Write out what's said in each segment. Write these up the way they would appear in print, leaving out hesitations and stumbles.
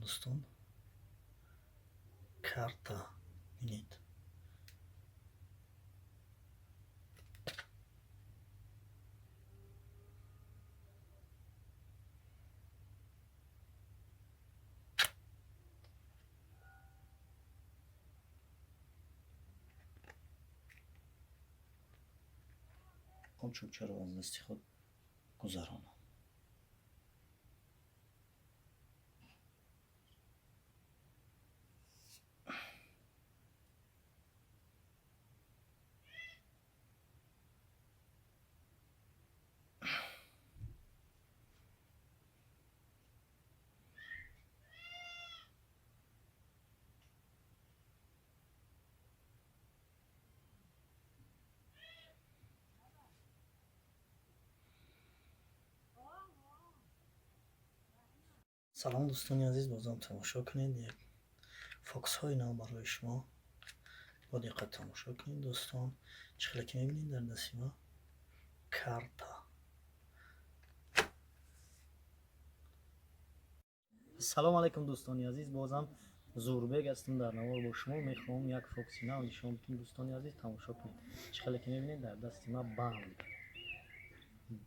Дӯстон, карта бинед. Чӯбчаро аз дасти худ гузаронам. Салом, дӯстони азиз, бозам тамошо кунед, як фокусҳои нав барои шумо. Бо диққат тамошо кунед, дӯстон. Чӣ хеле ки мебинед, дар дасти ма карта. Салом алайкум, дӯстони азиз, бозам Зурбег ҳастам дар навор бо шумо. Мехоҳам як фокуси нав нишон бидем, дӯстони азиз, тамошо кунед. Чӣ хеле ки мебинед, дар дасти ма банд,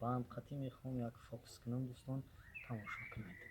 банд қатӣ мехоҳам як фокус кунам, дӯстон, тамошо кунед.